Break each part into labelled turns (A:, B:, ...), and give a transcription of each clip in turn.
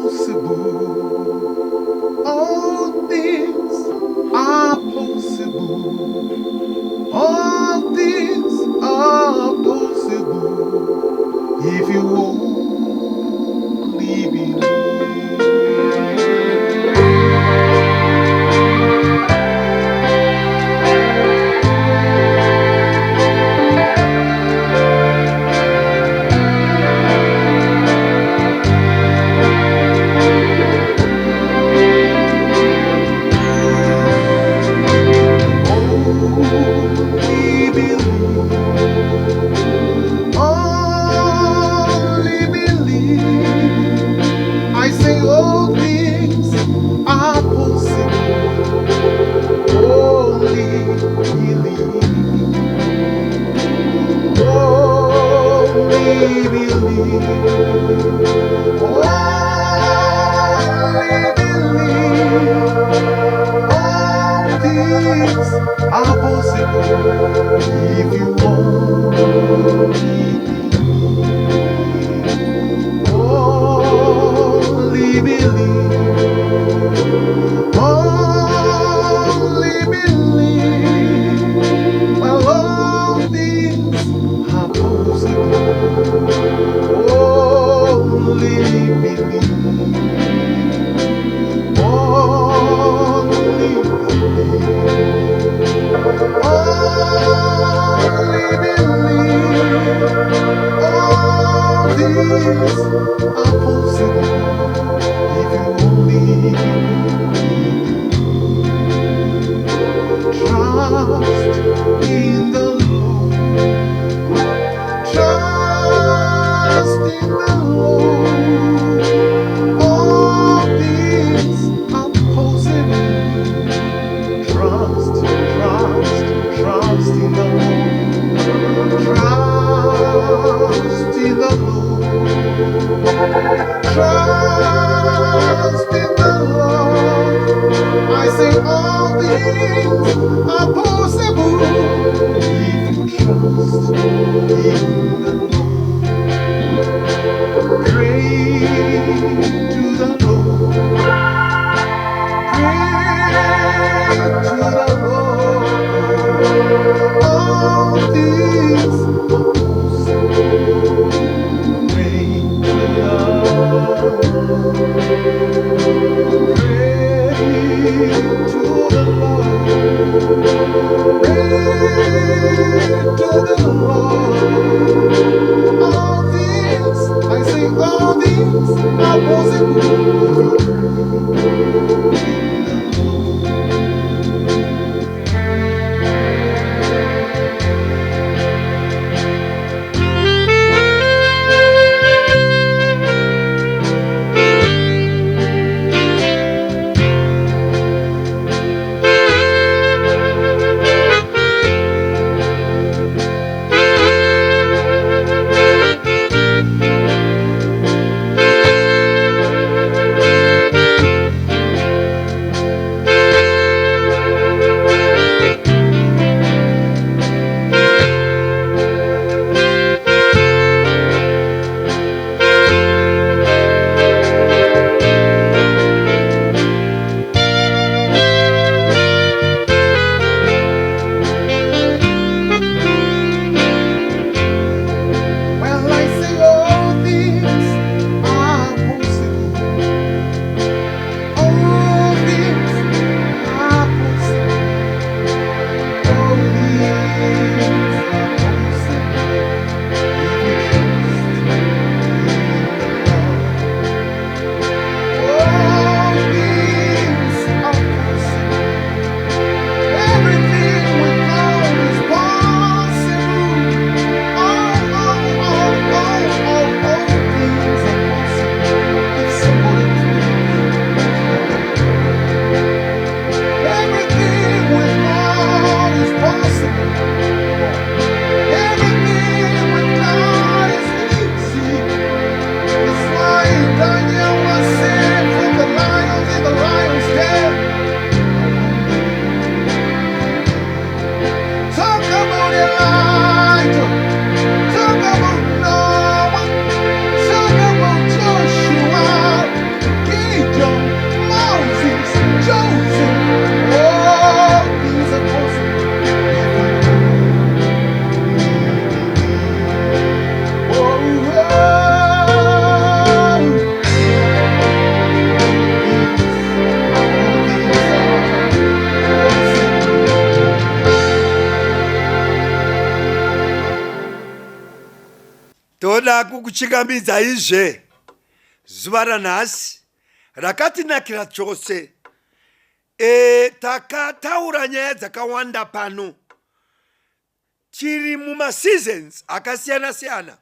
A: Possible. All things are possible. All things are possible if you only believe. Only believe. Only believe. I say all things are possible. Only believe. Only believe. Only believe. All things are possible if you only believe. Only believe. Only believe. Well, all things are possible. Only believe. Only believe. Only believe. All things are possible if you only believe. Trust in the Lord. Trust in the Lord. All things are possible. Trust, trust, trust in the Lord. Trust in the Lord. Trust in the Lord. I say all things are possible if you trust in the Lord. Pray to the Lord. Pray to the Lord. All things are possible. Pray to the Lord. Pray to the Lord. Pray to the Lord. All things, I say all things are possible if you pray in the Lord.
B: Thank Toda kukuchingamidzaizve zuva ranhasi rakatinakira chose. E, takataura nyaya dzakawanda pano. Tiri mumaseasons akasiyana siyana.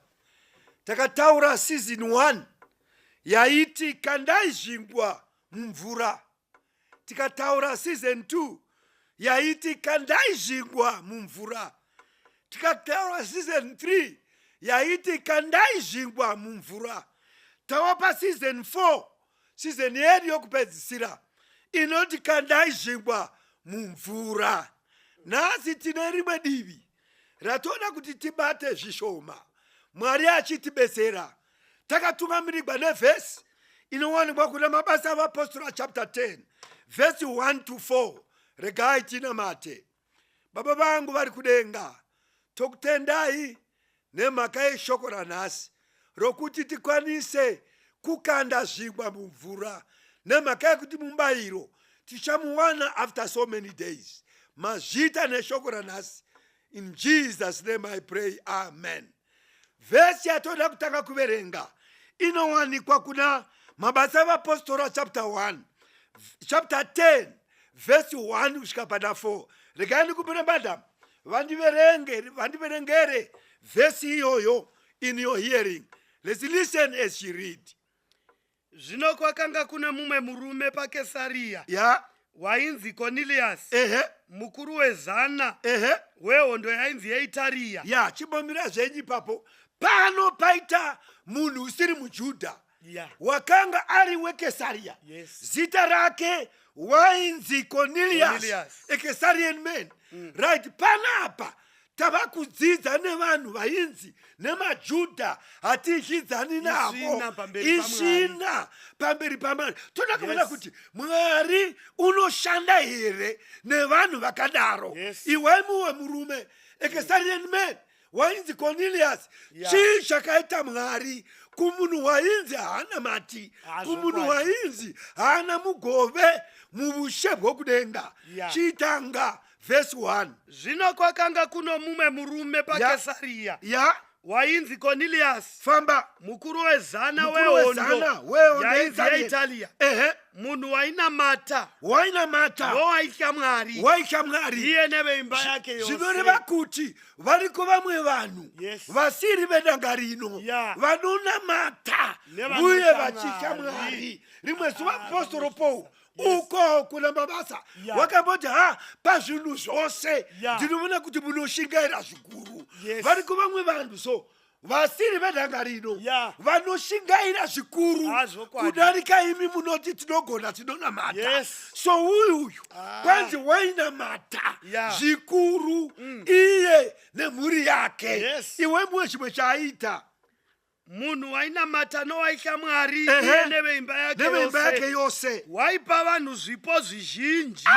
B: Takataura season 1 yaiti kandai zvingwa mumvura. Tikataura season 2 yaiti kandai zvingwa mumvura. Tikataura season 3 yaiti kandai zvingwa mumvura. Tava paseason 4, season yedu yokupedzisira inoti kandai zvingwa mumvura. Nhasi tine rimwe divi ratoda kuti tibate zvishoma, Mwari achitibetsera. Takatungamirirwa nevhesi inowanikwa kuna Mabasa Avapostora chapter 10 vhesi 1 to 4. Regai tinamate. Baba vangu vari kudenga, tokutendai nemhaka yeshoko ranhasi rokuti tikwanise kukanda zvingwa mumvura, nemhaka yekuti mubayiro tichamuwana after so many days. Mazvita neshoko ranhasi. In Jesus name I pray, amen. Vhesi yatoda kutanga kuverenga inowanikwa kuna Mabasa Evapostora chapter 1, chapter 10 vhesi 1 kusvika pana 4. Regai ndikumbire madam vandiverenge, vandiverengere vhesi iyoyo in your hearing. Let's listen as she read.
C: Zvino kwakanga kune mumwe murume paKesariya wainzi Koniliasi, mukuru wezana wehondo yainzi yeItariya.
B: Ya, chimbomira zvenyu ipapo. Pano paita munhu usiri muJudha wakanga ari weKesariya. Zita rake wainzi Cornelius,
C: Cornelius.
B: A Kesarian man. Right, panapa tava kudzidza nevanhu vainzi nemaJudha hatidyidzani navo.
C: Isvina pamberi paMwari.
B: Isvina pamberi paMwari. Toda kuona kuti Mwari unoshanda here nevanhu vakadaro. Iwai mumwe murume, a Kesarian man wainzi Cornelius. Chii chakaita Mwari kumunhu wainzi haana mati, kumunhu wainzi haana mugove muvushe hwokudenga? Chitanga vhesi 1.
C: Zvino kwakanga kuno mumwe murume paKesariya wainzi Koniliasi,
B: Famba.
C: mukuru wezana
B: Mukuru
C: wehondo
B: wezana wehondo
C: yainzi
B: yeItalia.
C: yeItalia, munhu wainamata
B: Wainamata
C: nowaitya Mwari,
B: waitya Mwari,
C: iye neveimba yake yose.
B: Zvinoreva kuti variko vamwe vanhu vasiri vedanga rino vanonamata
C: Nevanotya
B: uye vachitya
C: Mwari.
B: Mwari. Rimwe zuva
C: Ah,
B: apostoro Paul uko kuna Mabasa wakamboti, ha, pazvinhu zvose ndinoona kuti munoshingaira zvikuru. Variko vamwe vanhu so vasiri vedanga rino vanoshingaira zvikuru
C: Ah, zvokwadi.
B: kudarika imi munoti tinogona, tinonamata. So uyu uyu kwanzi wainamata zvikuru, iye nemhuri yake. Iwe mumwe chimwe chaaita.
C: Munhu wainamata nowaitya Mwari, iye neveimba yake
B: neveimba yake
C: yose,
B: yose,
C: waipa vanhu zvipo zvizhinji.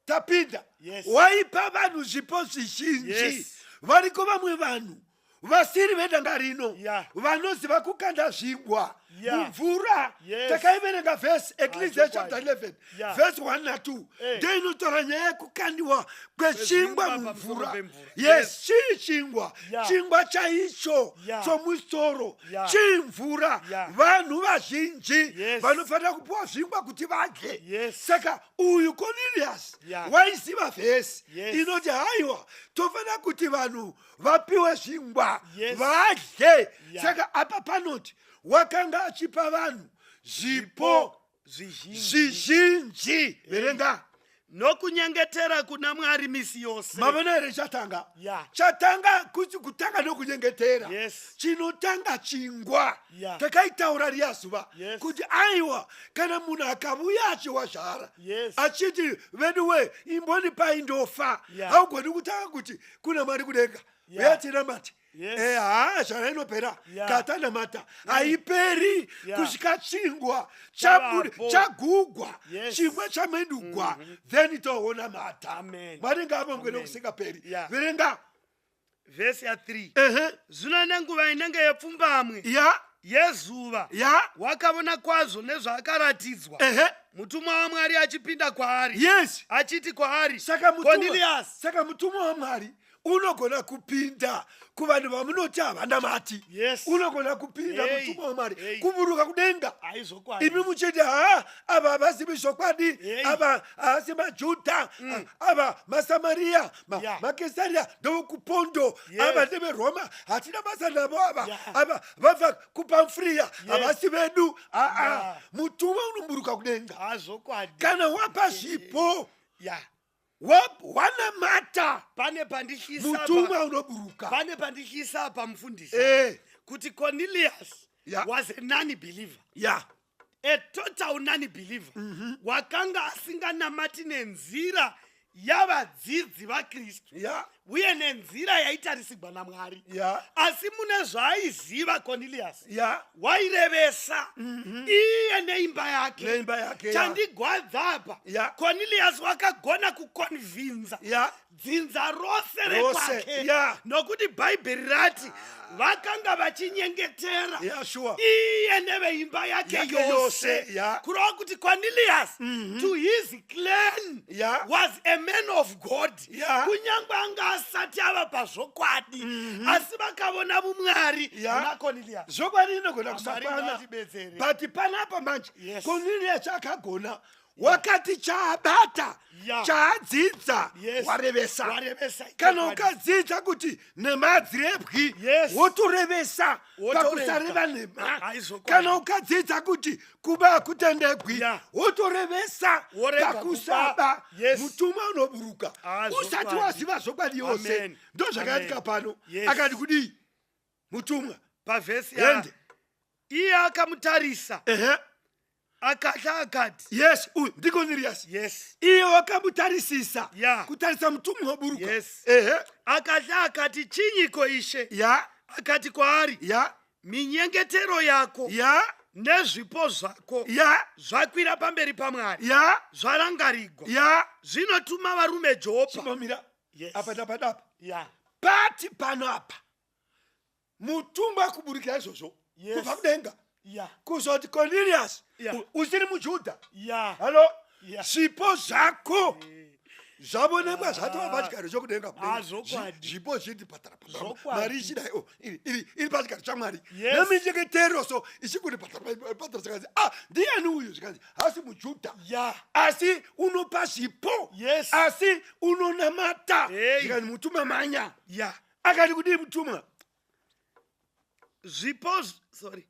B: Tapinda. Waipa vanhu zvipo zvizhinji. Variko vamwe vanhu vasiri vedanga rino vanoziva kukanda zvingwa mumvura. Takaiverenga vhesi, Ecclesiastes chapter 11 vhesi 1 na2, ndoinotaura nyaya yekukandiwa kwechingwa
C: Kwezvingwa pamusoro
B: mumvura.
C: pemvura.
B: Yes, chii chingwa? Chingwa chaicho chomusoro chimvura. Vanhu vazhinji vanofanira kupiwa zvingwa kuti vadye. Saka uyu Cornelius waiziva vhesi inoti haiwa, tofanira kuti vanhu vapiwe zvingwa vadye. Saka apa panoti wakanga achipa vanhu zvipo
C: zvizhinji.
B: Zvizhinji. Verenga.
C: Nokunyengetera kuna Mwari misi yose.
B: Mavona here chatanga?
C: Yeah.
B: Chatanga kuti kutanga nokunyengetera. Chinotanga chingwa. Takaitaura riya zuva kuti aiwa, kana munhu akavuya achiwazvara achiti, veduwe, imbonipai ndofa, haugoni kutanga kuti kuna Mwari kudenga, uyatinamate. Eh, haa, zvara inopera. Katanamata haiperi kusvika chingwa
C: Chavapo.
B: chagugwa, chingwa chamendugwa, then toona mata.
C: Amen.
B: Mwari ngaavongwe
C: Amen.
B: nokusingaperi. Verenga.
C: Vhesi ya3. Zvino nenguva inenge yepfumbamwe yezuva wakavona kwazvo nezvaakaratidzwa, mutumwa waMwari achipinda kwaari, achiti kwaari,
B: Saka mutumwa,
C: Cornelius.
B: saka mutumwa waMwari Unogona kupinda kuvanhu vamunoti havanamati.
C: Yes.
B: Unogona kupinda
C: Hey.
B: mutumwa wamwari
C: Hey.
B: kuburuka kudenga.
C: Haizvokwadi.
B: Imi muchiti ha, ava havazivi zvokwadi,
C: Hey.
B: ava haasi maJudha, ava maSamariya, maKesaria ndokupondo, ava ndeveroma, hatina basa navo ava, ava vabva kuPamfriya, havasi vedu. Aa, mutumwa unoburuka kudenga.
C: Hazvokwadi.
B: Kana wapa zvipo, wanamata,
C: Pane pandityisa.
B: Mutumwa unoburuka.
C: Pane pandityisa apa, mufundisi, kuti Cornelius was a non believer, a total non believer, wakanga asinganamati nenzira yavadzidzi vaKristu uye nenzira yaitarisigwa naMwari. Asi mune zvaaiziva Cornelius, wairevesa iye neimba yake.
B: Neimba yake, ya.
C: Chandigwadza apa, Cornelius wakagona kuconvinza dzinza rose
B: Rose,
C: rekwake, nokuti Bhaibheri rati vakanga vachinyengetera iye neveimba yake
B: Yake
C: yose.
B: yose, ya.
C: Kureva kuti Cornelius to his clan was a man of God, kunyange anga asati ava pazvokwadi, asi vakavona vumwari muna Cornelius.
B: Zvokwadi inogona
C: Mwari
B: kusakwana,
C: ngaatibetsere.
B: but panapa manje, Cornelius akagona, wakati chaabata, chaadzidza, warevesa.
C: Warevesa.
B: Kana
C: Chokwadi.
B: ukadzidza kuti nhema hadzirebwi, wotorevesa
C: Wotorega.
B: pakusareva nhema.
C: Haizvokwadi.
B: Kana ukadzidza kuti kuba hakutendegwi, wotorevesa
C: Worega
B: pakusaba.
C: kuba.
B: Mutumwa unoburuka
C: Ah,
B: usati
C: zvokwadi.
B: waziva zvokwadi yose.
C: Amen.
B: Ndo zvakaitika
C: Amen.
B: pano. Akati kudii mutumwa?
C: Pavhesi ya
B: Ende.
C: Iye akamutarisa, akatya, akati,
B: Yes, uyu ndiCornelius. Iye wakamutarisisa, kutarisa mutumwa waburuka.
C: Akatya, akati, "Chinyiko, Ishe?" Akati kwaari, "Minyengetero yako nezvipo zvako zvakwira pamberi paMwari, zvarangarigwa. Zvinotuma varume Jopa."
B: Chimbomira. Apa dapadapa. Pati pano apa, mutumwa kuburikira izvozvo kubva kudenga kuzoti, "Cornelius, usiri muJudha, hallo, zvipo zvako zvavonekwa, zvatova pachigaro chokudenga."
C: Ah, zvokwadi.
B: Zvipo zviti patara patara,
C: Zvokwadi.
B: mari ichidai, oh, iri pachigaro chaMwari, neminyengetero so ichikuti patara patara. Zvikanzi, "Ah, ndiani uyu?" Zvikanzi, "Hasi muJudha, asi unopa zvipo, asi unonamata." Zvikanzi, "Mutumwa, manya." Akati kudii mutumwa?
C: Zvipo sorry.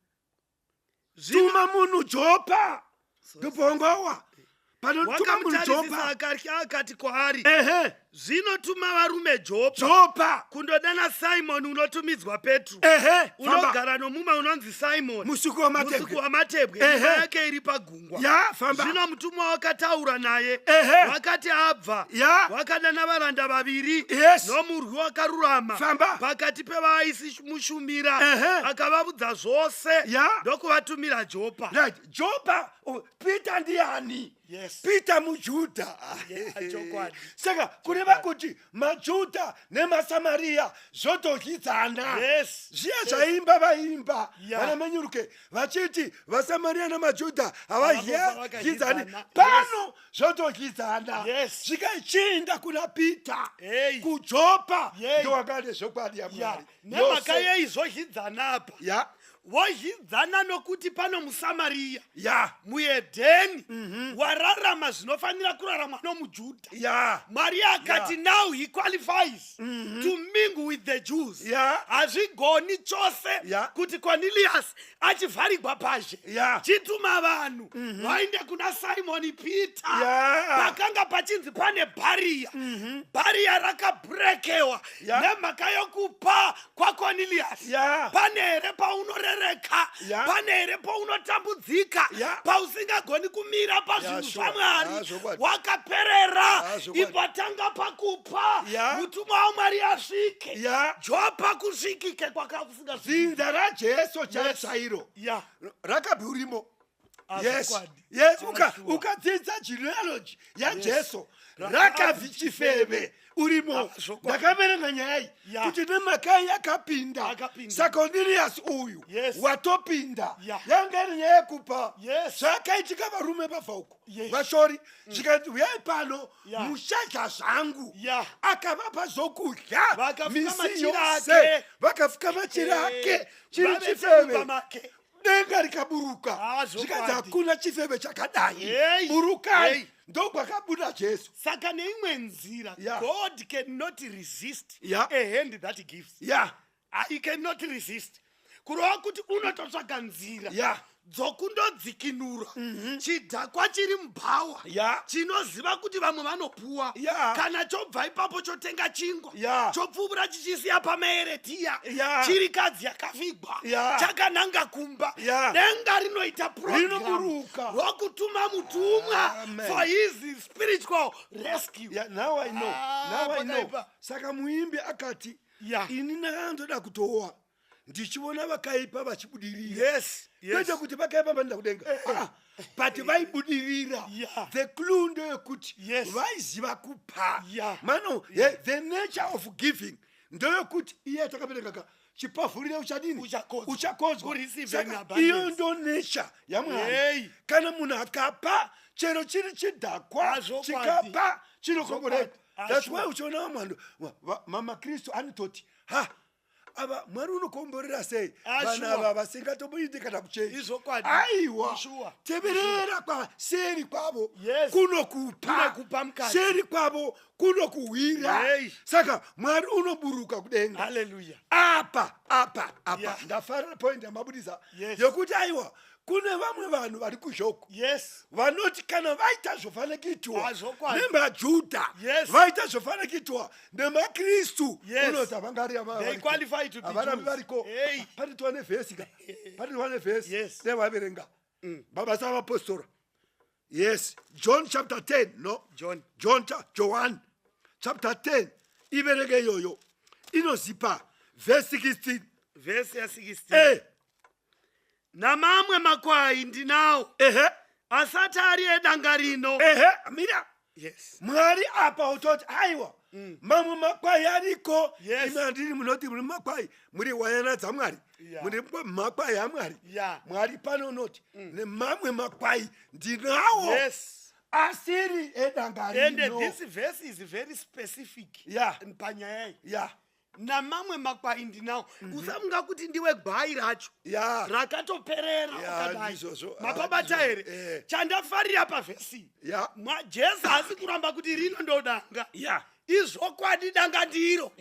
C: Zvino
B: "Tuma munhu Jopa." Ndobongowa panotuma munhu
C: wakamutarisisa,
B: Jopa.
C: akatya, akati kwaari, "Zvinotuma varume Jopa
B: Jopa
C: kundodana Simoni unotumidzwa Petro,
B: Famba.
C: unogara nomumwe unonzi Simoni,
B: musuki
C: musuki
B: wamatebwe,
C: wamatebwe, imba yake iri pagungwa."
B: Ya, famba.
C: Zvino mutumwa wakataura naye wakati abva, wakadana varanda vaviri nomurwi wakarurama
B: Famba.
C: pakati pevaisimushumira, akavaudza zvose, ndokuvatumira Jopa.
B: Right, Jopa. Oh, Peter ndiani? Peter muJudha.
C: Yeah, chokwadi.
B: Saka kureva kuti maJudha nemaSamariya zvotodyidzana. Zviya zvaimba vaimba vana Manyuruke vachiti vaSamariya namaJudha
C: Havambofa
B: havadyidzani,
C: vakadyidzana.
B: pano zvotodyidzana. Zvikachinda kuna Peter kuJopa, ndowakati zvokwadi yaMwari
C: Nemhaka
B: yose.
C: yei zvodyidzana apa? Wodyidzana nokuti pano muSamariya, muhedheni, wararama zvinofanira kuraramwa nomuJudha. Mwari akati, "Now he qualifies to mingle with the Jews." Hazvigoni chose kuti Cornelius achivharigwa pazhe. Chituma vanhu vainde kuna Simoni Peter. Pakanga pachinzi pane barrier, barrier rakabrekewa nemhaka yokupa kwaCornelius. Pane here paunorereka? Pane here paunotambudzika, pausingagoni kumira pazvinhu zvaMwari?
B: Ah, zvokwadi.
C: Wakaperera.
B: Ah, zvokwadi.
C: Imbotanga pakupa, mutumwa waMwari asvike. Jopa kusvikike kwakakusingasvikiki.
B: Dzinza raJesu chairo chairo rakabva urimo.
C: Ah,
B: Yes,
C: zvokwadi.
B: yes.
C: Ah,
B: Uka
C: sure.
B: ukadzidza genealogy yaJesu, Rakabhi chifeve urimo.
C: Ah, zvokwadi.
B: Ndakaverenga nyaya iyi kuti nemhaka yakapinda.
C: Akapinda.
B: Saka Cornelius uyu watopinda. Yanga iri nyaya yekupa. Zvakaitika varume vabva uko. Vashori zvikanzi uyai pano muchadya zvangu. Akavapa zvokudya
C: Vakafuka
B: misi
C: machira
B: yose.
C: ake.
B: Vakafuka machira ake. Chiri
C: Vave
B: chifeve.
C: mumba make.
B: Denga rikaburuka.
C: Ah,
B: Zvikanzi
C: zvokwadi.
B: hakuna chifeve chakadai.
C: Hey.
B: Burukai.
C: Hey.
B: Ndokwakabuda Jesu.
C: Saka neimwe nzira, God cannot resist a hand that gives. He cannot resist. Kureva kuti unototsvaga nzira dzokundodzikinura chidhakwa chiri mubhawa chinoziva kuti vamwe vanopuwa. Kana chobva ipapo chotenga chingwa, chopfuura chichisiya pamaeretiya, chirikadzi yakavigwa, chakananga kumba. Denga rinoita program
B: Rinoburuka.
C: rokutuma mutumwa
B: Amen.
C: for his spiritual rescue.
B: Yeah, now I know.
C: Ah,
B: Now I know.
C: pakaipa.
B: Saka muimbi akati, ini ndakandoda kutowa ndichiona vakaipa vachibudirira. Kwete kuti vakaipa vanoenda kudenga. Ah, but vaibudirira. The clue ndeyekuti vaiziva kupa. Mano, the nature of giving ndeyekuti iye takaverenga ka chipavhurire uchadini?
C: Uchakodzwa.
B: Uchakodzwa.
C: Kureceive
B: Saka
C: in abundance.
B: iyo ndo nature yaMwari. Kana munhu akapa chero chiri chidhakwa,
C: Ah, zvokwadi.
B: chikapa chinokomboreka.
C: Zvokwadi. Ah,
B: That's
C: sure.
B: why uchiona vamwe mamakristu anototi ha ava Mwari unokomborera sei
C: Ah,
B: vanhu
C: sure.
B: ava vasingatomboindi kana kuchechi.
C: Izvokwadi.
B: Aiwa,
C: Sure.
B: teverera kwaseri kwavo kunokupa.
C: Kunokupa mukati.
B: Seri kwavo kunokuhwira. Saka Mwari unoburuka kudenga.
C: Hallelujah.
B: Apa, apa, apa. Ndafarira point yamabudisa yokuti aiwa kune vamwe vanhu vari kuzhoko vanoti kana vaita zvofanira kuitwa
C: Ah, zvokwadi.
B: nemaJudha, vaita zvofanira kuitwa nemaKristu, unoti havangari ava
C: They
B: variko.
C: qualify to be
B: Havarambi
C: Jews.
B: variko.
C: Hey.
B: Pane tiwane vhesi ka, pane tiwane vhesi. Nevaverenga Mabasa avapostora. Yes, John chapter 10. No,
C: John.
B: John Joan chapter 10, iverenge iyoyo, inozipa verse 16.
C: Verse ya 16. Namamwe makwai ndinawo asati ari edanga rino.
B: Ehe, mira. Mwari apa utoti aiwa, mamwe makwai ariko. Imi handiri munoti muri makwai, muri hwayana dzaMwari, muri makwai aMwari. Mwari pano unoti nemamwe makwai ndinawo asiri edanga
C: And
B: rino.
C: this verse is very specific panyaya iyi. Namamwe makwai ndinawo. Usafunga kuti ndiwe gwai racho rakatoperera ukadai.
B: Ndizvozvo. Ah,
C: Mapabata
B: ndizvozvo.
C: here? Chandafarira pavhesi, Jesu haasi kuramba kuti rino ndodanga. Izvokwadi, danga ndiro.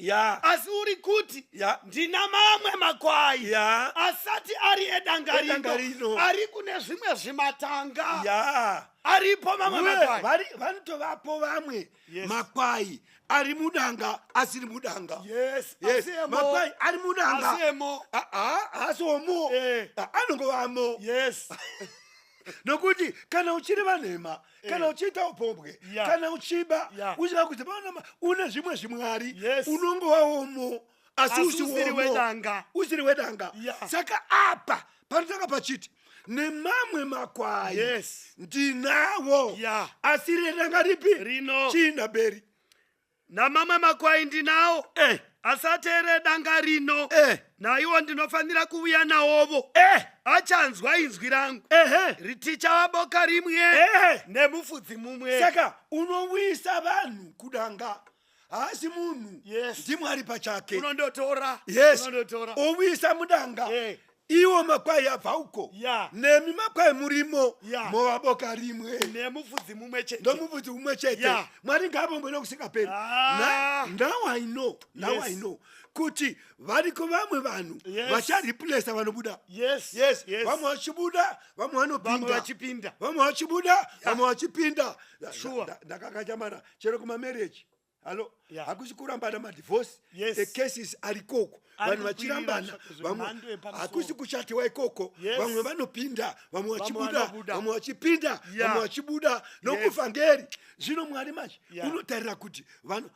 C: Asi uri kuti ndina mamwe makwai asati ari edanga
B: Edanga
C: rino,
B: rino.
C: ari kune zvimwe zvimatanga. Aripo mamwe
B: Uye
C: makwai.
B: vanotovapo vamwe makwai ari mudanga asiri mudanga.
C: Asi emo.
B: Makwai ari mudanga.
C: Asi emo.
B: Ah, ah, haasi omo. Ah, anongovamo. Nokuti kana uchireva nhema, kana uchiita upombwe, kana uchiba, uchida kuti panama une zvimwe zvimwari, unongovawomo asi
C: Asi usiri
B: usiwomo.
C: wedanga.
B: Usiri wedanga. Saka apa panotanga pachiti nemamwe makwai ndinawo asi redanga ripi?
C: Rino.
B: Chiinda mberi.
C: Namamwe makwai ndinawo asati eredanga rino, naiwo ndinofanira kuuya nawovo. Achanzwa inzwi rangu, ritichava boka rimwe nemufudzi mumwe.
B: Saka unowisa vanhu kudanga haasi munhu, ndiMwari pachake.
C: Unondotora.
B: Yes.
C: Unondotora.
B: Owisa mudanga iwo makwai abva uko, nemi makwai murimo, mova boka rimwe
C: nemufudzi mumwe chete.
B: Ndomufudzi mumwe chete. Mwari ngaavongwe nokusingaperi. Now I know, now I know kuti variko vamwe vanhu vachareplaca vanobuda. Yes. Vamwe vachibuda, vamwe
C: Vamwe
B: vanopinda.
C: vachipinda.
B: Vamwe vachibuda, vamwe vachipinda. Ndakakachamana chero kumamarriage halo, hakusi kurambana, madivorce cases arikoko,
C: Ari
B: vanhu
C: kukwirira
B: vachirambana, vamwe
C: zvemhando yepamusoro.
B: hakusi kuchatiwa ikoko. Vamwe vanopinda, vamwe vachibuda,
C: vanobuda.
B: vamwe vachipinda, vamwe vachibuda nokuvhangeri. Zvino Mwari manje unotarira kuti vanhu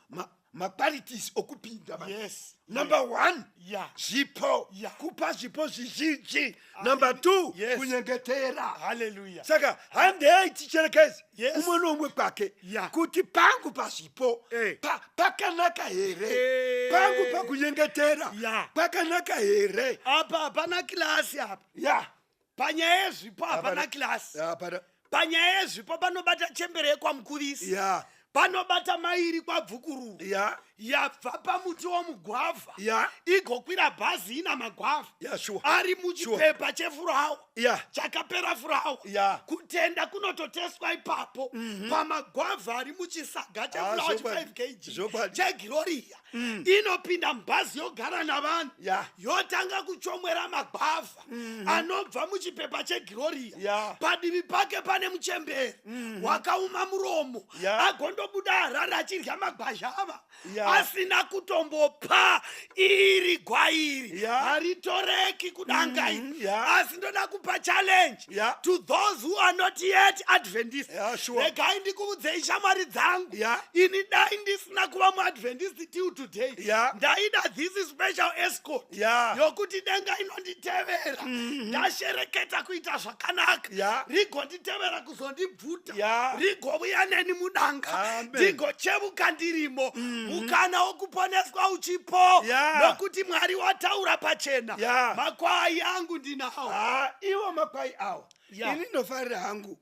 B: maqualities okupinda manje.
C: Yes.
B: Number one,
C: Yeah.
B: zvipo.
C: Yeah.
B: Kupa zvipo zvizhinji. Number two,
C: Yes.
B: kunyengetera.
C: Hallelujah.
B: Saka handei ticherekeze
C: Yes.
B: umwe noumwe kwake
C: Yeah.
B: kuti pangu pazvipo
C: Eh.
B: pakanaka here,
C: Eh.
B: pangu pakunyengetera
C: Yeah.
B: pakanaka here.
C: Apa hapana kilasi apa.
B: Ya.
C: Panyaya yezvipo hapana kilasi.
B: Hapana.
C: Panyaya yezvipo panobata chembere yekwamukuvisi.
B: Ya.
C: Panobata mairi kwabvukururu.
B: Ya.
C: Yabva pamuti womugwavha.
B: Ya.
C: Igokwira bhazi ina magwavha.
B: Ya, sure.
C: Ari muchipepa chefurawa.
B: Ya.
C: Chakapera furawa.
B: Ya.
C: Kutenda kunototeswa ipapo. Pamagwavha ari muchisaga chefurawa
B: Ah,
C: che 5
B: zvokwadi.
C: kg.
B: Zvokwadi.
C: Chegiroriya. Inopinda mubhazi yogara navanhu.
B: Ya.
C: Yotanga kuchomwera magwavha anobva muchipepa chegiroriya.
B: Ya.
C: Padivi pake pane muchembere wakauma muromo.
B: Ya.
C: Agondobuda Harare achidya magwazhava.
B: Ya.
C: Asina kutombopa iri gwairi.
B: Ya.
C: Haritoreki kudanga iri.
B: Ya.
C: Asi ndoda kupa challenge
B: Ya.
C: to those who are not yet Adventist.
B: Ya, sure.
C: Regai ndikuudzei shamwari dzangu.
B: Ya.
C: Ini dai ndisina kuva muAdventist till today.
B: Ya.
C: Ndaida this special escort.
B: Ya.
C: Yokuti denga inonditevera. Ndashereketa kuita zvakanaka.
B: Ya.
C: Rigonditevera kuzondibvuta.
B: Ya.
C: Rigovuya neni mudanga.
B: Amen.
C: Ndigochevuka ndirimo. Mukana wokuponeswa uchipo.
B: Ya.
C: Nokuti Mwari wataura pachena.
B: Ya.
C: Makwai angu ndinawo.
B: Ah, iwo makwai awa.
C: Ya.
B: Ini ndinofarira hangu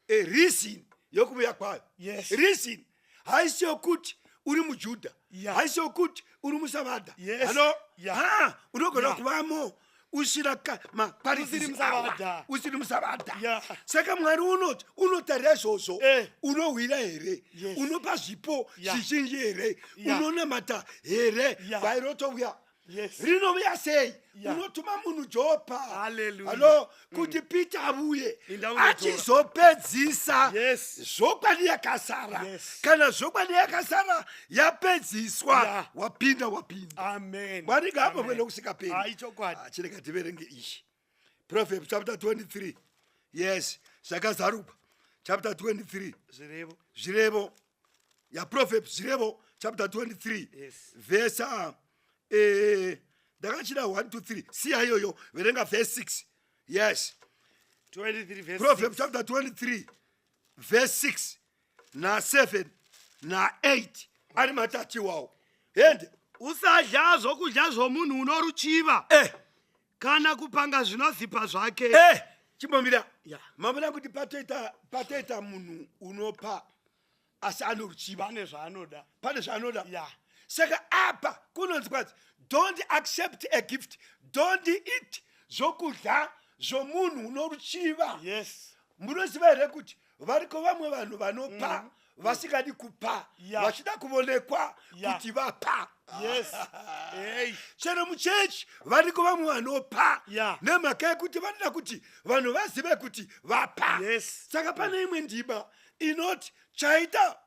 B: reason yokuvuya kwayo.
C: Yes.
B: Reason haisi yokuti uri muJudha.
C: Ya.
B: Haisi yokuti uri muSavadha.
C: Yes.
B: Halo?
C: Ya.
B: Ha, unogona
C: Ya.
B: kuvamo usina maqualities
C: Usiri muSavadha.
B: awa. Usiri muSavadha.
C: Ya.
B: Saka Mwari unoti unotarira izvozvo.
C: Eh.
B: Unohwira here?
C: Yes.
B: Unopa zvipo
C: Ya.
B: zvizhinji here?
C: Ya.
B: Unonamata here?
C: Ya.
B: Gwai rotouya.
C: Yes.
B: Rinovhuya sei?
C: Ya.
B: Unotuma munhu Jopa.
C: Hallelujah.
B: Halo, kuti Peter avuye
C: Inda unotora.
B: achizopedzisa
C: Yes.
B: zvokwadi yakasara.
C: Yes.
B: Kana zvokwadi yakasara yapedziswa,
C: Ya.
B: wapinda wapinda.
C: Amen.
B: Mwari ngaapomwe
C: Amen.
B: nokusingaperi.
C: Ah, ichokwadi.
B: Ah, chirega tiverenge ichi. Proverbs chapter 23. Yes, zvakazarurwa. Chapter 23.
C: Zvirevo.
B: Zvirevo. Ya, Proverbs, Zvirevo chapter 23.
C: Yes.
B: Verse ndakachida 1 to 3. Siya iyoyo, verenga verse 6. Yes.
C: 23 verse
B: Proverbs
C: 6.
B: chapter 23 verse 6 na 7 na 8 ari matatu iwawo. Hende.
C: Usadya zvokudya zvomunhu unoruchiva.
B: Eh.
C: Kana kupanga zvinozipa zvake.
B: Eh, chimbomira.
C: Ya.
B: Mamuna kuti patoita munhu unopa asi anoruchiva.
C: Pane zvaanoda.
B: Pane zvaanoda.
C: Ya.
B: Saka apa kunonzi kwanzi don't accept a gift, don't eat zvokudya zvomunhu unoruchiva.
C: Yes.
B: Munoziva here kuti variko vamwe vanhu vanopa vasingadi kupa,
C: Ya.
B: vachida kuvonekwa
C: Ya.
B: kuti vapa.
C: Yes. Hey.
B: Chero muchechi variko vamwe vanopa
C: Ya.
B: nemhaka yekuti vanoda kuti vanhu vazive kuti vapa.
C: Yes.
B: Saka pane imwe ndima inoti chaita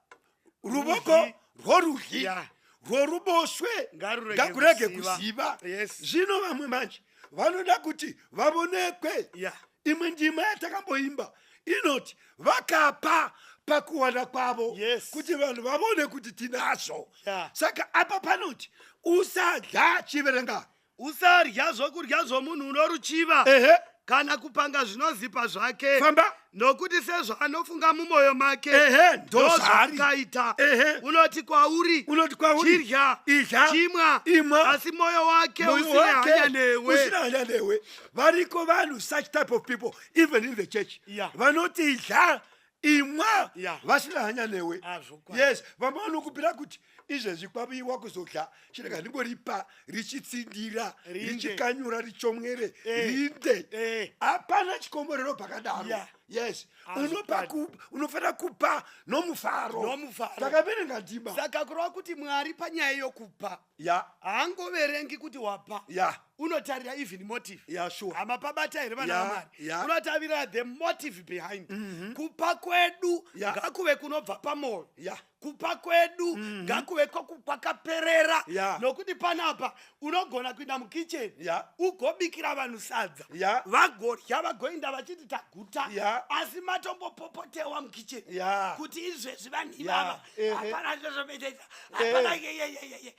B: ruvoko
C: Rudyi.
B: rworudyi
C: Ya.
B: rworuboshwe
C: Ngarurege
B: ngakurege
C: kuziva.
B: kuziva.
C: Yes.
B: Zvino vamwe manje vanoda kuti vavonekwe.
C: Ya.
B: Imwe ndima yatakamboimba inoti vakapa pakuwana kwavo
C: Yes.
B: kuti vanhu vavone kuti tinazvo.
C: Ya.
B: Saka apa panoti usadya, chiverenga.
C: Usarya zvokudya zvomunhu unoruchiva.
B: Ehe.
C: Kana kupanga zvinozipa zvake.
B: Famba.
C: Nokuti sezvaanofunga mumwoyo make.
B: Ehe, ndozvaari.
C: Ndozvaakaita.
B: Ehe.
C: Unoti kwauri.
B: Unoti kwauri.
C: Chirya.
B: Idya.
C: Chimwa.
B: Imwa.
C: Asi mwoyo wake
B: Moyo
C: usina
B: wake
C: hanya newe.
B: usina hanya newe. Variko vanhu, such type of people even in the church.
C: Yeah.
B: Vanoti idya, imwa
C: Yeah.
B: vasina hanya newe.
C: Ah, zvokwadi.
B: Yes, vamwe vanokupira kuti izvezvi kwaviwa kuzodya, chirega ndingoripa richitsindira,
C: Rinde.
B: richikanyura, richomwere,
C: Eh.
B: rinde.
C: Eh.
B: Hapana chikomborero pakadaro.
C: Yeah.
B: Yes.
C: Ah,
B: Unopa
C: zvokwadi.
B: unofanira kupa nomufaro.
C: Nomufaro.
B: Takaverenga ndima.
C: Saka kureva kuti Mwari panyaya yokupa
B: Ya.
C: haangoverengi kuti wapa.
B: Ya.
C: Unotarira even motive.
B: Ya, sure.
C: Hamapabata here vana
B: Ya,
C: vaMwari?
B: ya.
C: Unotarira the motive behind. Kupa kwedu
B: Ya.
C: ngakuve kunobva pamwoyo.
B: Ya.
C: Kupa kwedu ngakuve kwakaperera. Nokuti panapa unogona kuinda mukicheni ugobikira vanhu sadza, vagorya, vagoinda vachiti taguta, asi matombopopotewa mukicheni kuti izvezvi vanhu ivava hapana zvezvometaita, hapana yeyeyeye,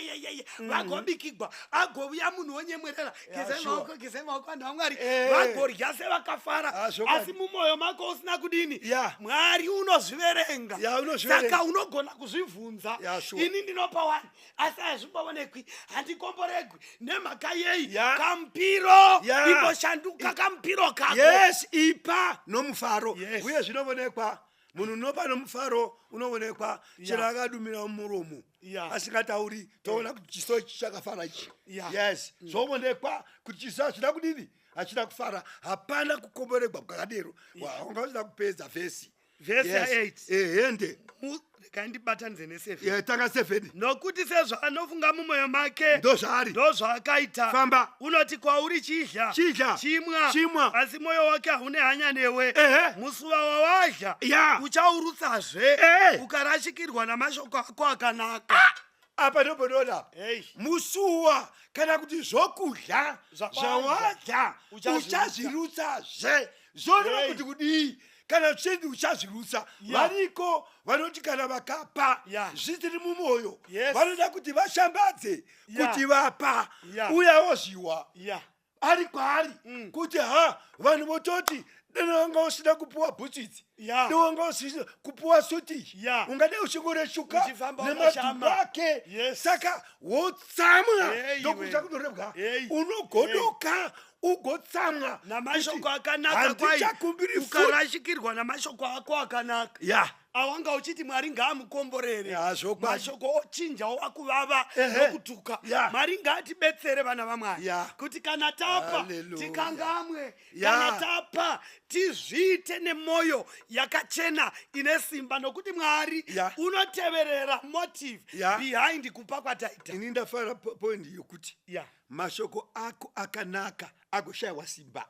C: yeyeye, vagobikigwa, agovuya munhu wonyemwerera, gezai maoko, gezai maoko, vanhu vamwari, vagorya sevakafara, asi mumwoyo mako usina kudini? Mwari unozviverenga. Saka unogona kuzvibvunza, ini ndinopa wani asi hazvimboonekwi, handikomboregwi, nemhaka yei? Kamupiro imboshanduka kamupiro kako.
B: Yes, ipa nomufaro. Uye zvinovonekwa, munhu unopa nomufaro unovonekwa chero akadumira muromo asingatauri, toona kuti chiso ichi chakafara ichi. Yes, zvovonekwa kuti chiso hachina kudini, hachina kufara. Hapana kukomboregwa kwakadero. Wanga usina kupedza vhesi.
C: Vhesi ya8.
B: Ehende.
C: Regai ndibatanidze ne7.
B: Yeah, tanga 7.
C: Nokuti sezvaanofunga mumwoyo make,
B: ndozvaari,
C: ndozvaakaita.
B: Famba.
C: Unoti kwauri, chidya,
B: Chidya.
C: chimwa,
B: Chimwa.
C: asi mwoyo wake haune hanya newe. Musuva wawadya uchaurutsazve, ukarashikirwa namashoko ako akanaka.
B: Apa ndoponoona musuwa kana kuti zvokudya zvawadya uchazvirutsazve, zvoreva kuti kudii? Kana zvichinzi uchazvirutsa, variko vanoti kana vakapa zvisiri mumwoyo, vanoda kuti vashambadze kuti vapa, uyawo zviwa ari kwaari kuti ha, vanhu vototi deno wanga usina kupuwa bhutsu idzi, deno wanga usina kupuwa suti, ungadai uchingoreshuka nemadhumbu ake. Saka wotsamwa, ndokuita kunorebwa, unogodoka ugotsamwa.
C: Namashoko akanaka kwai ukarashikirwa namashoko ako akanaka awanga uchiti Mwari ngaamukomborere, mashoko ochinja owakuvava nokutuka. Mwari ngaatibetsere, vana vaMwari, kuti kana tapa tikangamwe, kana tapa tizviite nemwoyo yakachena ine simba, nokuti Mwari unoteverera motive behind kupa kwataita.
B: Ini ndafara point yokuti mashoko ako akanaka agoshayiwa simba.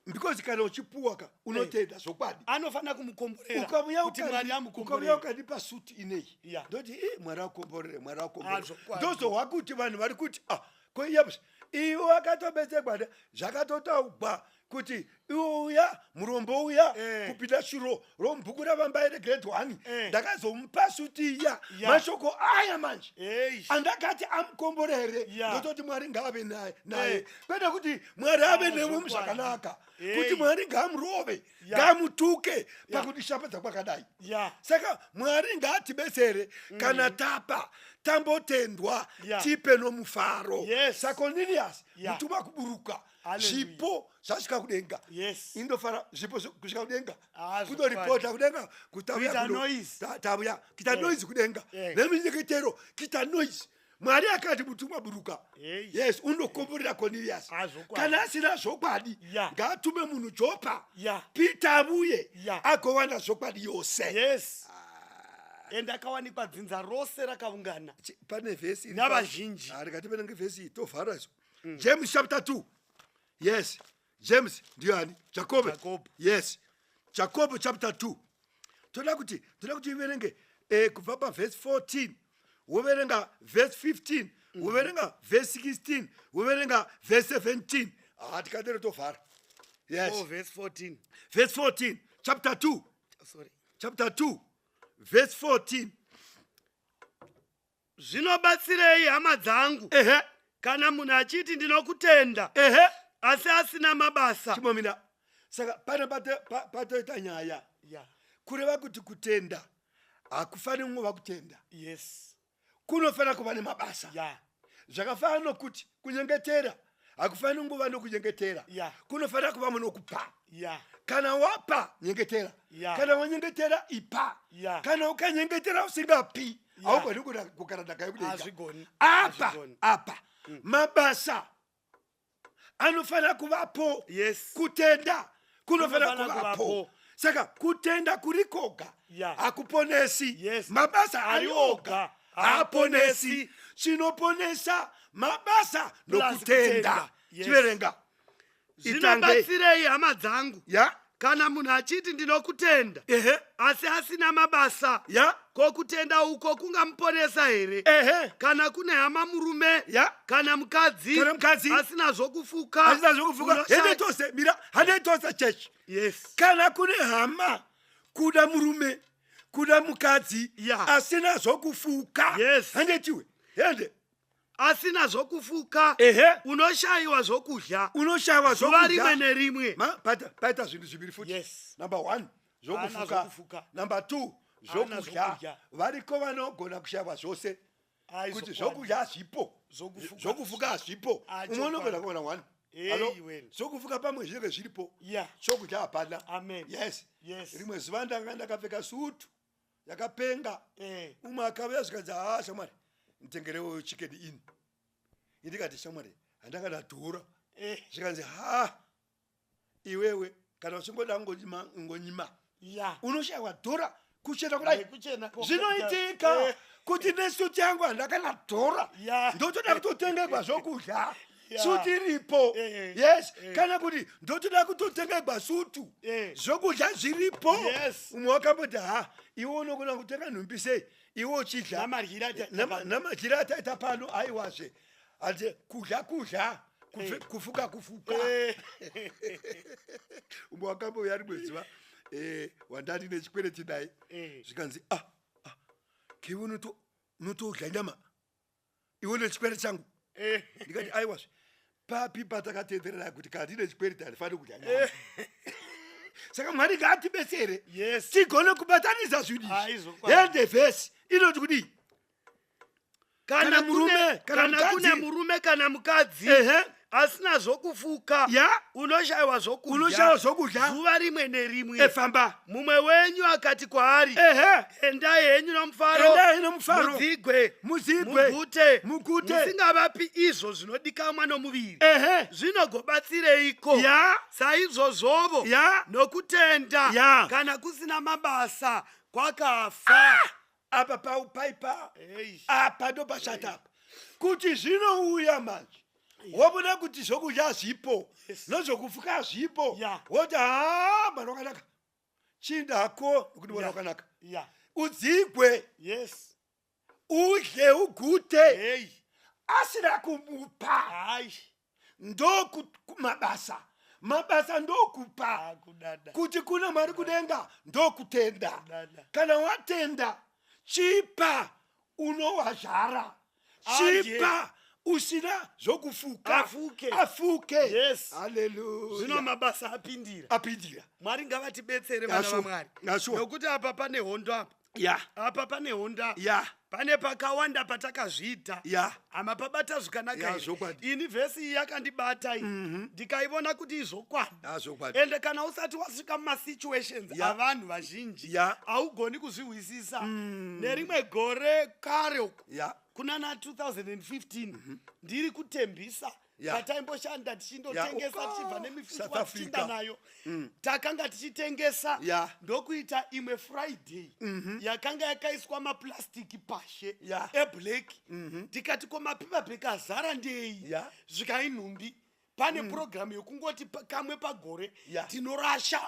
B: Because kana uchipuwa ka, unotenda zvokwadi.
C: Anofanira kumukomborera.
B: Ukauya
C: kuti Mwari
B: ukauya
C: amukomborere.
B: Ukadipa suti ineyi, ndoti i Mwari akomborere, Mwari akomborere.
C: Zvokwadi.
B: Ndozohwa kuti vanhu vari kuti, ah, ko iye iwe wakatobetserwa zvakatotaugwa kuti iwe uya murombo uya kupinda shuro romubhuku ravambaire grade 1, ndakazomupa suti iya. Mashoko aya manje andakati amukomborere, ndototi Mwari ngaave naye naye, kwete kuti Mwari ave newe muzvakanaka, kuti Mwari ngaamurove, ngaamutuke pakundishambadza kwakadai. Saka Mwari ngaatibetsere, kana tapa tambotendwa, tipe nomufaro. SaCornelius, mutumwa kuburuka, zvipo zvasvika kudenga. Indofara zvipo kusvika kudenga, kutoripota kudenga kuti tauya
C: Kuita
B: kuno.
C: noise.
B: Tauya kuita noise kudenga neminyengetero, kuita noise. Mwari akati mutumwa buruka, yes, unokomborera Cornelius.
C: Zvokwadi.
B: Kana asina zvokwadi, ngaatume munhu Jopa, Peter avuye, agowana zvokwadi yose.
C: Yes, ende akawanikwa dzinza rose rakaungana.
B: Pane vhesi iri
C: Navazhinji.
B: Ah, rikati penenge vhesi iyi tovhara izvo. James chapter 2. Yes, James ndiani? Jacob.
C: Jacob.
B: Yes, Jacob chapter 2. Toda kuti iverenge kubva pavhesi 14, woverenga vhesi 15, woverenga vhesi 16, woverenga vhesi 17. Ah, tikadero tovhara. Yes.
C: Oh, verse 14.
B: Verse 14, chapter 2.
C: Sorry.
B: Chapter 2 verse 14.
C: Zvinobatsirei, hama dzangu, kana munhu achiti, ndinokutenda, asi asina mabasa?
B: Chimomina. Saka pane patoita nyaya, kureva kuti kutenda hakufaniri kungova kutenda, kunofanira kuva nemabasa. Zvakafanana nokuti kunyengetera hakufaniri kungova nokunyengetera, kunofanira kuva munokupa. Kana wapa, nyengetera. Kana wanyengetera, ipa. Kana ukanyengetera usingapi, haugoni kugara nhaka yekudenga.
C: Hazvigoni.
B: Apa
C: Hazvigoni.
B: apa mabasa anofanira kuvapo. Kutenda kunofanira
C: Kunofanira
B: kuvapo.
C: kuvapo.
B: Saka kutenda kuri koga hakuponesi. Mabasa ari
C: Ari
B: oga
C: oga
B: haaponesi.
C: haaponesi.
B: Chinoponesa mabasa
C: Plus
B: nokutenda.
C: kutenda. Yes.
B: Chiverenga.
C: Zvinobatsirei, hama dzangu, Kana munhu achiti ndinokutenda,
B: Ehe.
C: asi asina mabasa,
B: Ya.
C: ko kutenda uko kungamuponesa here?
B: Ehe.
C: Kana kune hama murume
B: Ya.
C: kana mukadzi,
B: Kana mukadzi.
C: asina zvokufuka,
B: Asina zvokufuka. Hende tose, mira, hande tose chechi.
C: Yes.
B: Kana kune hama, kuda murume, kuda mukadzi,
C: Ya.
B: asina zvokufuka.
C: Yes.
B: Hande tiwe. Hende.
C: Asina zvokufuka,
B: Ehe.
C: unoshayiwa zvokudya
B: Unoshayiwa
C: zuva
B: zvokudya.
C: rimwe nerimwe.
B: Ma, paita, paita zvinhu zviviri futi.
C: Yes.
B: Number 1,
C: Haana
B: zvokufuka.
C: zvokufuka.
B: Number 2,
C: Haana
B: zvokudya.
C: zvokudya.
B: Variko vanogona kushayiwa zvose.
C: Ai,
B: Kuti
C: zvokwadi.
B: zvokudya hazvipo.
C: Zvokufuka.
B: Zvokufuka hazvipo.
C: Ah,
B: Umwe
C: chokwadi.
B: unogona kuwana one.
C: Hey,
B: Hello?
C: wena.
B: Zvokufuka pamwe zvinenge zviripo.
C: Yeah.
B: Chokudya hapana.
C: Amen.
B: Yes.
C: Yes.
B: Rimwe zuva ndanga ndakapfeka sutu yakapenga.
C: Eh.
B: Umwe akauya zvikanzi, "Ah, shamwari, nditengerewo chicken inn." Ndikati, "Shamwari, handanga ndadhura."
C: Eh.
B: Zvikanzi, "Ha, iwewe kana uchingoda ngonyima ngonyima."
C: Yeah.
B: Unoshayiwa dhora kuchena kudai.
C: Nekuchena.
B: Zvinoitika
C: Eh.
B: kuti nesuti yangu handakana dhora.
C: Yeah.
B: Ndotoda kutotengegwa zvokudya.
C: Yeah.
B: Suti iripo.
C: Eh.
B: Yes.
C: Eh.
B: Kana kuti ndotoda kutotengegwa sutu.
C: Eh.
B: Zvokudya zviripo.
C: Yes.
B: Umwe wakamboti, ha, iwe unogona kutenga nhumbi sei? Iwe uchidya.
C: Namadyire ataita pano.
B: Namadyire ataita pano, aiwazve. Ati kudya kudya, kufuka kufuka.
C: Eh.
B: Umwe wakambouya rimwe zuva, wandati nechikwereti naye.
C: Eh.
B: Zvikanzi, ah, ah, kiwe unotodya nyama. Iwe nechikwereti changu.
C: Eh.
B: Ndikati, aiwazve. Papi patakatenderera kuti kana ndine chikwereti handifaniri kudya nyama. Saka Mwari ngaatibetsere.
C: Yes.
B: Tigone kubatanidza zvinhu izvi.
C: Aizvokwadi.
B: Hende vhesi inoti kudii?
C: Kana
B: Kana murume, kana
C: kana kune
B: mukadzi.
C: murume kana mukadzi
B: Ehe.
C: asina zvokufuka,
B: Ya.
C: unoshayiwa zvokudya,
B: Unoshayiwa zvokudya.
C: zuva rimwe nerimwe.
B: Efamba.
C: Mumwe wenyu akati kwaari,
B: Ehe.
C: endai henyu nomufaro,
B: Endai henyu nomufaro.
C: mudzigwe,
B: Mudzigwe.
C: mugute,
B: Mugute.
C: musingavapi izvo zvinodikamwa nomuviri.
B: Ehe.
C: Zvinogobatsireiko?
B: Ya.
C: Saizvozvovo
B: Ya.
C: nokutenda
B: Ya.
C: kana kusina mabasa kwakafa.
B: Ah! Apa paipa.
C: Hey.
B: Apa ndopashata apa. Kuti zvinouya manje. Wobuda kuti zvokudya zvipo.
C: Yes.
B: Nezvokufuka zvipo.
C: Yeah.
B: Woti, ha, mwana wakanaka. Chindako nokuti mwana
C: Yeah.
B: wakanaka.
C: Yeah.
B: Udzigwe.
C: Yes.
B: Udye ugute.
C: Hey.
B: Asina kumupa.
C: Hai.
B: Ndokumabasa. Mabasa ndokupa.
C: Akudada.
B: Kuti kuna Mwari kudenga ndokutenda.
C: Kudada.
B: Kana watenda, chipa unowazvara.
C: Adye.
B: Chipa usina zvokufuka.
C: Afuke.
B: Afuke.
C: Yes.
B: Hallelujah.
C: Zvino mabasa apindira.
B: Apindira.
C: Mwari ngavatibetsere vana
B: Yasho.
C: vaMwari.
B: Yasho.
C: Nokuti apa pane hondo apa.
B: Ya.
C: Apa pane hondo apa.
B: Ya.
C: Pane pakawanda patakazviita.
B: Ya.
C: Hama pabata zvakanaka
B: Ya,
C: here.
B: zvokwadi.
C: Ini vhesi iyi yakandibata iyi. Ndikaiona kuti izvokwadi.
B: Ya, zvokwadi.
C: Ende kana usati wasvika mumasituations
B: Ya.
C: avanhu vazhinji
B: Ya.
C: haugoni kuzvihwisisa. Nerimwe gore kare uku.
B: Ya.
C: Kuna na 2015 ndiri kutembisa
B: Ya.
C: pataimboshanda tichindotengesa
B: Ya.
C: tichibva
B: South
C: nemifushwa
B: Africa.
C: tichinda nayo. Takanga tichitengesa
B: Ya.
C: ndokuita imwe Friday yakanga yakaiswa maplastiki pashe
B: Ya.
C: eblack. Ndikati ko mapipa bag azara ndei?
B: Ya.
C: Zvikai nhumbi. Pane program yekungoti kamwe pagore
B: Ya.
C: tinorasha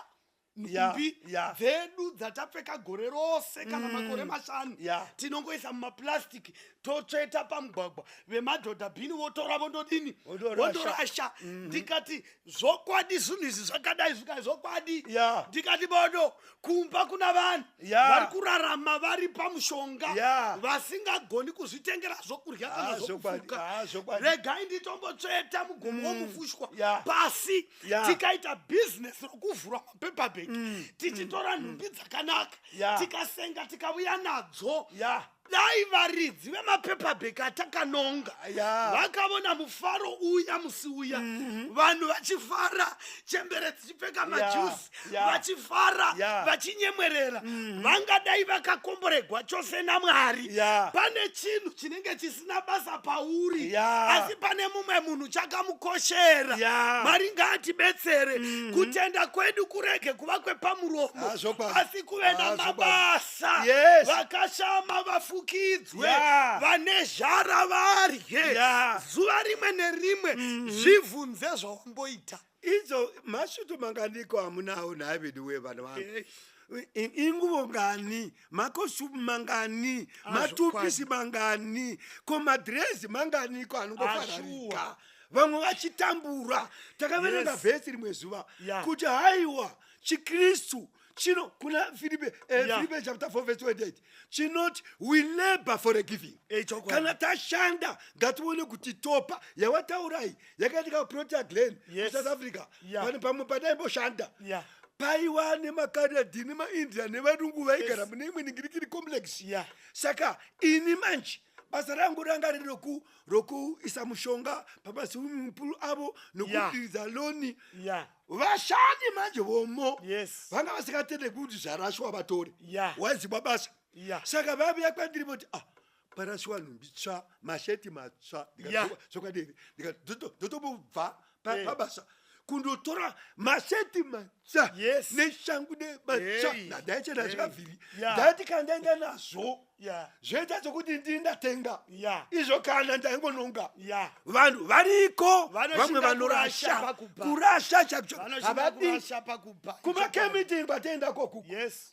B: Ya,
C: nhumbi
B: ya.
C: dzedu dzatapfeka gore rose kana makore mashanu.
B: Ya.
C: Tinongoisa mumaplastic totsveta pamugwagwa, vemadhodha bhini votora vondodini?
B: Vondorasha.
C: Vondorasha. Ndikati zvokwadi zvinhu izvi zvakadai zvikai zvokwadi.
B: Ya.
C: Ndikati bodo kumba kuna vanhu
B: Ya.
C: vari kurarama vari pamushonga
B: Ya.
C: vasingagoni kuzvitengera zvokudya kana
B: Ah, zvokwadi.
C: zvokufuka.
B: Ah, zvokwadi.
C: Regai nditombotsveta mugomo womufushwa
B: Ya.
C: pasi.
B: Ya.
C: Tikaita bhizinesi rokuvhura mapepa bag tichitora nhumbi dzakanaka
B: Ya.
C: tikasenga tikauya nadzo.
B: Ya.
C: Dai varidzi vemapepa bag atakanonga
B: Ya.
C: vakavona mufaro uya musi uya, vanhu vachifara, chembere dzichipfeka majusi,
B: Ya.
C: vachifara,
B: Ya.
C: vachinyemwerera, vangadai vakakomboregwa chose naMwari.
B: Ya.
C: Pane chinhu chinenge chisina basa pauri,
B: Ya.
C: asi pane mumwe munhu chakamukoshera.
B: Ya.
C: Mwari ngaatibetsere kutenda kwedu kurege kuva kwepamuromo,
B: Ah, zvokwadi.
C: asi kuve
B: Ah, zvokwadi.
C: namabasa.
B: Yes.
C: Vakashama vafukidzwe,
B: Yeah.
C: vane zhara varye.
B: Yeah.
C: Zuva rimwe nerimwe zvibvunze zvawamboita.
B: Idzo masvutu manganiko amunawo nhai veduwe vana vangu? Inguvo ngani, makosupu mangani,
C: Ah,
B: matupisi mangani, ko madhirezi manganiko anongofararika?
C: Ah,
B: Vamwe vachitambura. Takaverenga vhesi rimwe zuva kuti haiwa chiKristu chino kuna Filipe, Filipe chapter 4 verse 28 chinoti we labor for a giving.
C: Chokwadi.
B: Kana tashanda ngatione kuti topa. Yawataurai yakaitika kuProtea Glen, kuSouth Africa. Pane pamwe padaimboshanda, paiwa nemaKaradhi nemaIndia nevarungu vaigara mune imwe ningirikiri complex. Saka ini manje basa rangu ranga riri rokuisa mushonga pamaswimming pool avo nokudiridza lawn. Vashandi manje vomo vanga vasingatende kuti zvarashwa vatore. Waizibwa basa. Saka vavuya kwandiri voti, ah, parashwa nhumbi tsva, masheti matsva. Zvokwadi here? Ndotombobva pabasa kundotora masheti matsva neshangu nematsva. Ndaichena zvikabviri. Ndaiti kana ndaenda nazvo, zvoita sokuti ndini ndatenga izvo kana ndaingononga. Vanhu variko, vamwe
C: Vanoshinga
B: vanorasha
C: kurasha pakupa.
B: Kurasha chacho
C: Vanoshinga
B: havadi.
C: kurasha pakupa.
B: Kumacamp meeting kwatienda kokuko,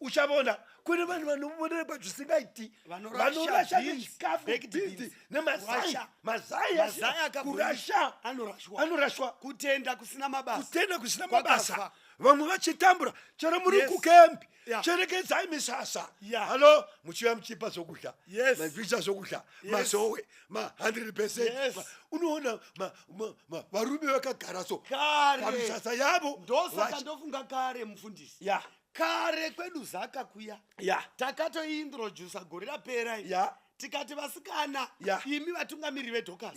B: uchavona kune vanhu vanoonekwa zvisingaiti.
C: Vanorasha
B: Vanorasha
C: beans,
B: nechikafu,
C: baked
B: beans
C: beans.
B: nemazai.
C: Kurasha.
B: Mazai.
C: Mazai akabhoilwa.
B: Kurasha.
C: Anorashwa.
B: Anorashwa.
C: Kutenda kusina mabasa.
B: Kutenda kusina
C: Kwakafa.
B: mabasa, vamwe vachitambura. Chero muri kucamp, cherekedzai misasa. Halo, muchiuya muchipa zvokudya, machiisa zvokudya, mazowe ma100%. Unoona varume vakagara so
C: Kare.
B: pamisasa yavo.
C: Ndosaka ndofunga kare, mufundisi, kare kwedu Zaka kuya, takatoiintrodusa gore rapera iri. Tikati vasikana, imi vatungamiriri veDorcas,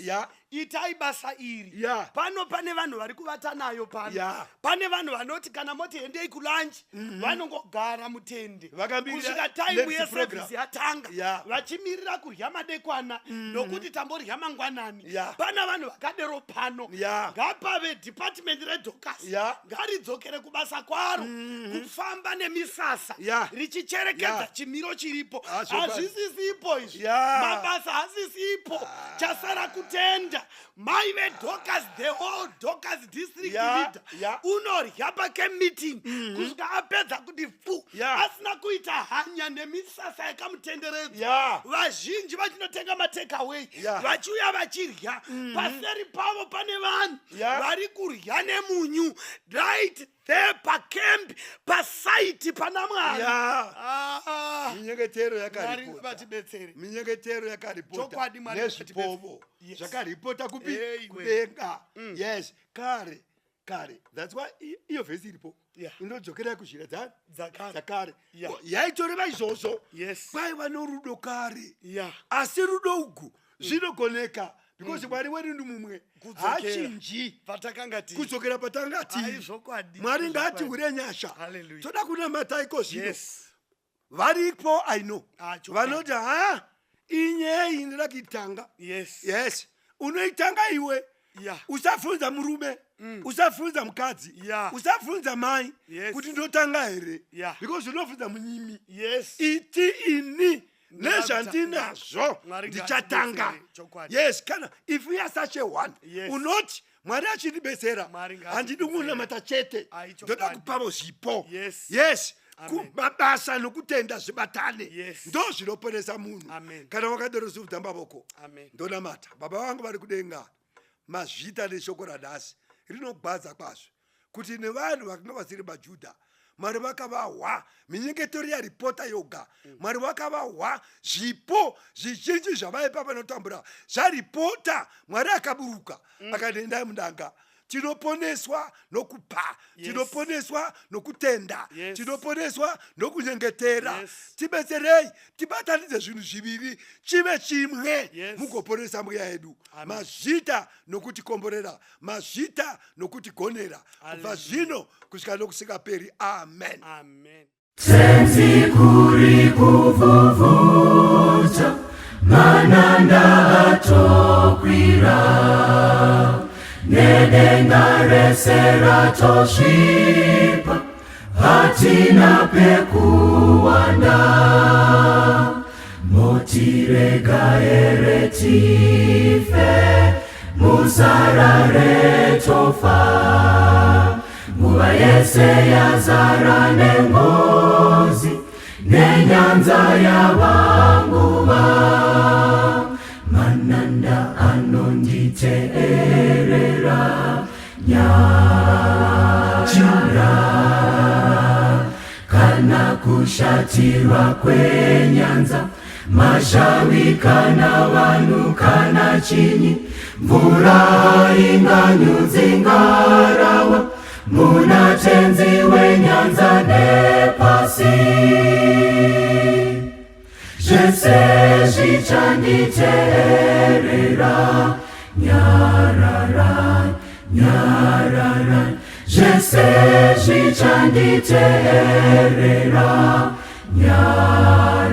C: itai basa iri. Pano pane vanhu vari kuvata nayo pano. Pane vanhu vanoti kana moti hendei kulunch, vanongogara mutende
B: Vakamirira
C: kusvika time
B: next
C: yeservice
B: program.
C: yatanga, vachimirira kurya madekwana nokuti tamborya mangwanani. Pana vanhu vakadero pano. Ngapave department reDorcas, ngaridzokere kubasa kwaro, kufamba nemisasa richicherekedza chimiro chiripo.
B: Ah, zvokwadi.
C: Hazvisisipo izvi. Mabasa hasisipo, chasara kutenda. Mai veDorcas, the whole Dorcas district leader unorya pacamp meeting kusvika apedza kuti fu, asina kuita hanya nemisasa yakamutenderedza. Vazhinji vachinotenga matakeaway, vachiuya vachirya. Paseri pavo pane vanhu vari kurya nemunyu right there pacamp, pasite pana Mwari. Ah,
B: Minyengetero
C: Mwari
B: yakaripota.
C: vatibetsere.
B: Minyengetero yakaripota.
C: Chokwadi, Mwari
B: Nezvipovo zvakaripota kupi?
C: Hey, iwe.
B: Kudenga. Yes, kare kare. That's why iyo vhesi iripo inodzokera kuzhira
C: Dzakare.
B: dzakare. Yaitoreva izvozvo. Kwaiva norudo kare. Asi rudo ugu zvinogoneka because Mwari wedu ndi mumwe.
C: Kudzokera.
B: Haachinji.
C: Patakanga tiri.
B: Kudzokera patanga tiri.
C: Ai, zvokwadi,
B: Mwari
C: zvokwadi.
B: ngaatihure nyasha.
C: Hallelujah.
B: Toda kunamata iko zvino. Varipo, I know,
C: Ah, chokwadi.
B: vanoti ha, inyaya iyi ndinoda kuitanga. Yes, unoitanga iwe. Usabvunza murume, usabvunza mukadzi, usabvunza mai kuti ndotanga here, because unobvunza munyimi. Iti ini nezvandinazvo
C: Mwari
B: ndichatanga.
C: ngaatibetsere, chokwadi.
B: Yes, kana if you are such a one, unoti Mwari achindibetsera,
C: Mwari
B: handidi
C: ngaatibetsere.
B: kunamata chete,
C: Ai,
B: ndoda
C: chokwadi.
B: kupavo zvipo. Yes.
C: Amen.
B: Mabasa nokutenda zvibatane. Ndo zvinoponesa munhu.
C: Amen.
B: Kana wakadero, simudza mavoko.
C: Amen.
B: Ndonamata. Baba vangu vari kudenga, mazvita neshoko ranhasi rinogwadza kwazvo kuti nevanhu vakanga vasiri maJudha, Mwari vakavahwa minyengetero yaripota yoga. Mwari vakavahwa zvipo zvizhinji zvavaipa vanotambura zvaripota. Mwari akaburuka akati, endai mudanga. Tinoponeswa nokupa. Tinoponeswa nokutenda. Tinoponeswa nokunyengetera. Tibetserei tibatanidze zvinhu zviviri chive chimwe, mugoponesa mweya yedu.
C: Amen.
B: Mazvita nokutikomborera, mazvita nokutigonera kubva zvino kusvika nokusingaperi. Amen.
C: Amen.
D: Tenzi, kuri kuvhuvhuta, mananda atokwira, nedenga rese ratosvipa, hatina pekuwanda. Motirega here tife? Musarare tofa. Nguva yese yazara nengozi, nenyanza yavanguva. Mananda anonditeerera nyachira. Kana kushatirwa kwenyanza, mashavi kana vanhu kana chinyi, mvura inganyudzi ngarava, muna Tenzi wenyanza nepasi. Zvese zvichanditeerera, nyarara, nyarara. Zvese zvichanditeerera, nyararanyi.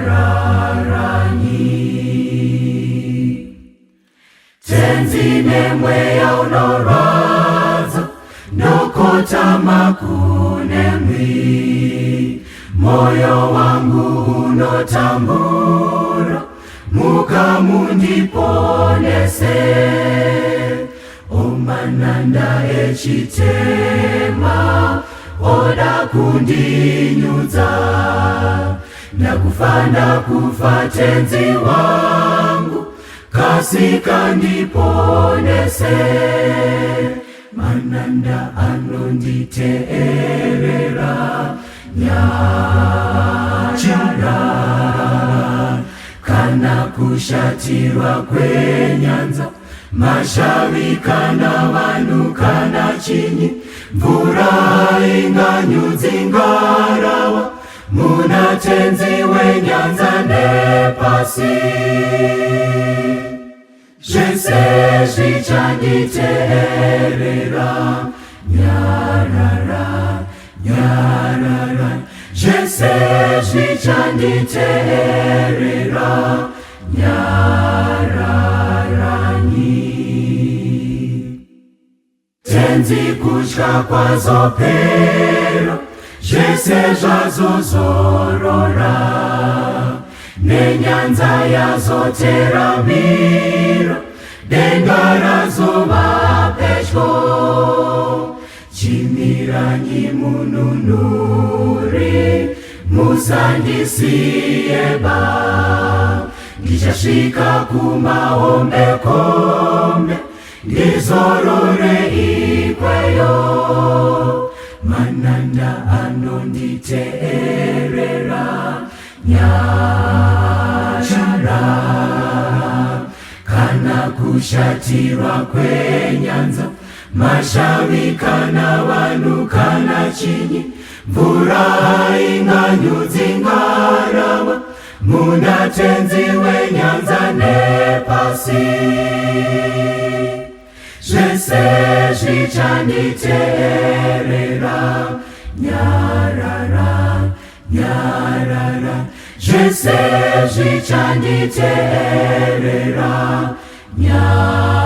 D: Tenzi, nemweya unorwadza, ndokotama kunemwi. Moyo wangu unotambura, mukamundiponese. Omananda echitema oda kundinyudza, ndakufa, ndakufa, Tenzi wangu, kasika ndiponese. Mananda anonditeerera nyachara. Kana kushatirwa kwenyanza, mashavi kana vanhu kana chinyi, mvura inganyudzi ngarava, muna Tenzi wenyanza nepasi. Zvese zvichanditeerera, nyarara, nyarara. Zvese zvichanditeerera, nyararanyi. Tenzi, kutya kwazopera, zvese zvazozorora, nenyanza yazoteramira, denga razova pedyo. Chimiranyi mununuri, musandisiyeba. Ndichasvika kumahombekombe, ndizorore ikweyo. Mananda anonditeerera nyashara. Kana kushatirwa kwenyanza, mashavi kana vanhu kana chinyi, mvura inganyudzi ngarava, muna Tenzi wenyanza nepasi. Zvese zvichanditeerera, nyarara, nyarara. Zvese zvichanditeerera, nyarara.